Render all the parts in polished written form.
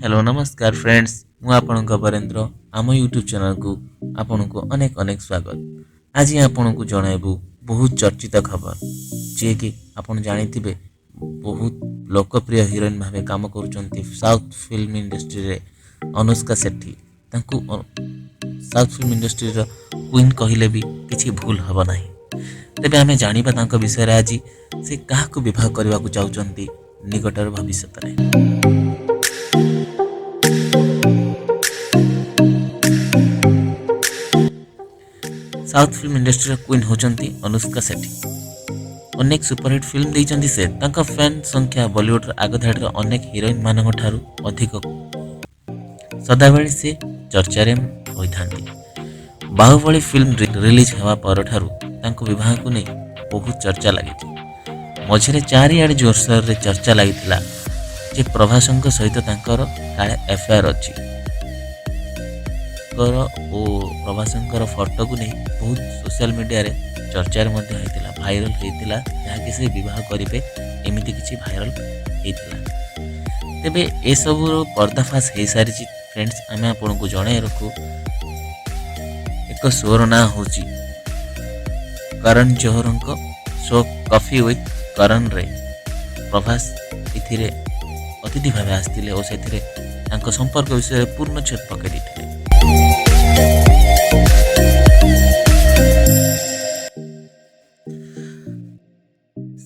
Hello, ନମସ୍କାର friends, ମୁଁ ଆପଣଙ୍କ ବରେନ୍ଦ୍ର। ଆମ ୟୁଟ୍ୟୁବ୍ ଚ୍ୟାନେଲକୁ ଆପଣଙ୍କୁ ଅନେକ ଅନେକ ସ୍ୱାଗତ। ଆଜି ଆପଣଙ୍କୁ ଜଣାଇବୁ ବହୁତ ଚର୍ଚ୍ଚିତ ଖବର, ଯିଏକି ଆପଣ ଜାଣିଥିବେ, ବହୁତ ଲୋକପ୍ରିୟ ହିରୋଇନ୍ ଭାବେ କାମ କରୁଛନ୍ତି ସାଉଥ୍ ଫିଲ୍ମ ଇଣ୍ଡଷ୍ଟ୍ରିରେ ଅନୁଷ୍କା ସେଠୀ। ତାଙ୍କୁ ସାଉଥ୍ ଫିଲ୍ମ ଇଣ୍ଡଷ୍ଟ୍ରିର କୁଇନ୍ କହିଲେ ବି କିଛି ଭୁଲ ହେବ ନାହିଁ। ତେବେ ଆମେ ଜାଣିବା ତାଙ୍କ ବିଷୟରେ ଆଜି, ସେ କାହାକୁ ବିବାହ କରିବାକୁ ଯାଉଛନ୍ତି ନିକଟର ଭବିଷ୍ୟତରେ। ସାଉଥ୍ ଫିଲ୍ମ ଇଣ୍ଡଷ୍ଟ୍ରିର କୁଇନ୍ ହେଉଛନ୍ତି ଅନୁଷ୍କା ସେଠୀ। ଅନେକ ସୁପରହିଟ୍ ଫିଲ୍ମ ଦେଇଛନ୍ତି ସେ। ତାଙ୍କ ଫ୍ୟାନ୍ ସଂଖ୍ୟା ବଲିଉଡର ଆଗଧାଡ଼ିର ଅନେକ ହିରୋଇନ୍ମାନଙ୍କ ଠାରୁ ଅଧିକ। ସଦାବେଳେ ସେ ଚର୍ଚ୍ଚାରେ ହୋଇଥାନ୍ତି। ବାହୁବଳୀ ଫିଲ୍ମ ରିଲିଜ୍ ହେବା ପରଠାରୁ ତାଙ୍କ ବିବାହକୁ ନେଇ ବହୁତ ଚର୍ଚ୍ଚା ଲାଗିଛି। ମଝିରେ ଚାରିଆଡ଼େ ଜୋରସୋରରେ ଚର୍ଚ୍ଚା ଲାଗିଥିଲା ଯେ ପ୍ରଭାସଙ୍କ ସହିତ ତାଙ୍କର କାଳେ ଏଫଆଇଆର୍ ଅଛି। ଙ୍କର ଓ ପ୍ରଭାସଙ୍କର ଫଟୋକୁ ନେଇ ବହୁତ ସୋସିଆଲ ମିଡ଼ିଆରେ ଚର୍ଚ୍ଚାରେ ମଧ୍ୟ ହେଇଥିଲା, ଭାଇରାଲ ହେଇଥିଲା, ଯାହାକି ସେ ବିବାହ କରିବେ, ଏମିତି କିଛି ଭାଇରାଲ ହେଇଥିଲା। ତେବେ ଏସବୁର ପର୍ଦ୍ଦାଫାଶ ହେଇସାରିଛି। ଫ୍ରେଣ୍ଡସ୍, ଆମେ ଆପଣଙ୍କୁ ଜଣାଇ ରଖୁ, ଏକ ଶୋର ନାଁ ହେଉଛି କରଣ ଜୋହରଙ୍କ ଶୋ କଫି ୱିଥ୍ କରନରେ ପ୍ରଭାସ ଏଥିରେ ଅତିଥି ଭାବେ ଆସିଥିଲେ ଓ ସେଥିରେ ତାଙ୍କ ସମ୍ପର୍କ ବିଷୟରେ ପୂର୍ଣ୍ଣଚ୍ଛେଦ ପକାଇ ଦେଇଥିଲେ।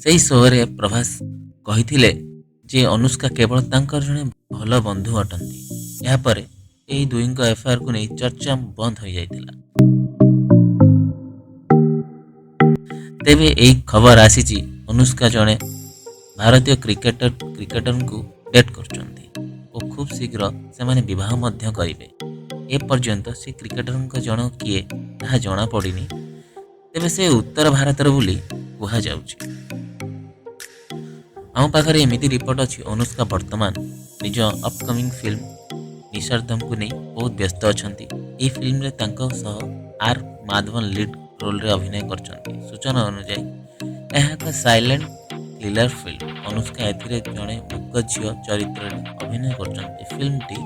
ସେହି ଶୋରେ ପ୍ରଭାସ କହିଥିଲେ ଯେ ଅନୁଷ୍କା କେବଳ ତାଙ୍କର ଜଣେ ଭଲ ବନ୍ଧୁ ଅଟନ୍ତି। ଏହାପରେ ଏହି ଦୁଇଙ୍କ ଏଫଆଇଆରକୁ ନେଇ ଚର୍ଚ୍ଚା ବନ୍ଦ ହୋଇଯାଇଥିଲା। ତେବେ ଏହି ଖବର ଆସିଛି, ଅନୁଷ୍କା ଜଣେ ଭାରତୀୟ କ୍ରିକେଟରଙ୍କୁ ଡେଟ୍ କରୁଛନ୍ତି ଓ ଖୁବ୍ ଶୀଘ୍ର ସେମାନେ ବିବାହ ମଧ୍ୟ କରିବେ। ଏପର୍ଯ୍ୟନ୍ତ ସେ କ୍ରିକେଟରଙ୍କ ଜଣ କିଏ ତାହା ଜଣାପଡ଼ିନି। ତେବେ ସେ ଉତ୍ତର ଭାରତର ବୋଲି କୁହାଯାଉଛି। ଆମ ପାଖରେ ଏମିତି ରିପୋର୍ଟ ଅଛି, ଅନୁଷ୍କା ବର୍ତ୍ତମାନ ନିଜ ଅପକମିଂ ଫିଲ୍ମ ନିଷାର୍ଦ୍ଧମକୁ ନେଇ ବହୁତ ବ୍ୟସ୍ତ ଅଛନ୍ତି। ଏହି ଫିଲ୍ମରେ ତାଙ୍କ ସହ ଆର୍ ମାଧବନ ଲିଡ୍ ରୋଲରେ ଅଭିନୟ କରିଛନ୍ତି। ସୂଚନା ଅନୁଯାୟୀ, ଏହା ଏକ ସାଇଲେଣ୍ଟ ଥ୍ରିଲର ଫିଲ୍ମ। ଅନୁଷ୍କା ଏଥିରେ ଜଣେ ମୂକ ଝିଅ ଚରିତ୍ରରେ ଅଭିନୟ କରୁଛନ୍ତି। ଫିଲ୍ମଟି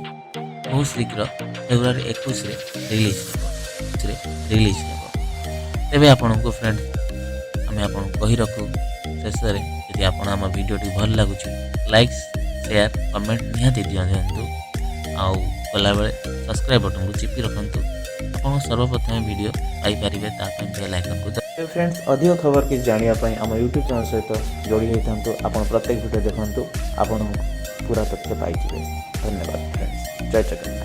ବହୁତ ଶୀଘ୍ର ଫେବୃଆରୀ 21ରେ ରିଲିଜ୍ ହେବ। ତେବେ ଆପଣଙ୍କୁ ଫ୍ରେଣ୍ଡ, ଆମେ ଆପଣଙ୍କୁ କହି ରଖୁ ଶେଷରେ, ଯଦି ଆପଣ ଆମ ଭିଡ଼ିଓଟି ଭଲ ଲାଗୁଛି, ଲାଇକ୍, ସେୟାର, କମେଣ୍ଟ ନିହାତି ଦିଅନ୍ତୁ ଆଉ କଲାବେଳେ ସବସ୍କ୍ରାଇବ୍ ବଟନକୁ ଚିପି ରଖନ୍ତୁ। ଆପଣ ସର୍ବପ୍ରଥମେ ଭିଡ଼ିଓ ପାଇପାରିବେ, ତା ପାଇଁ ବେଲ୍ ଆଇକନ୍କୁ ଫ୍ରେଣ୍ଡସ୍, ଅଧିକ ଖବର କିଛି ଜାଣିବା ପାଇଁ ଆମ ୟୁଟ୍ୟୁବ୍ ଚ୍ୟାନେଲ୍ ସହିତ ଯୋଡ଼ି ହୋଇଥାନ୍ତୁ। ଆପଣ ପ୍ରତ୍ୟେକ ଭିଡ଼ିଓ ଦେଖନ୍ତୁ, ଆପଣ ପୁରା ତଥ୍ୟ ପାଇଯିବେ। ଧନ୍ୟବାଦ ଫ୍ରେଣ୍ଡସ୍, ଜୟ ଜଗନ୍ନାଥ।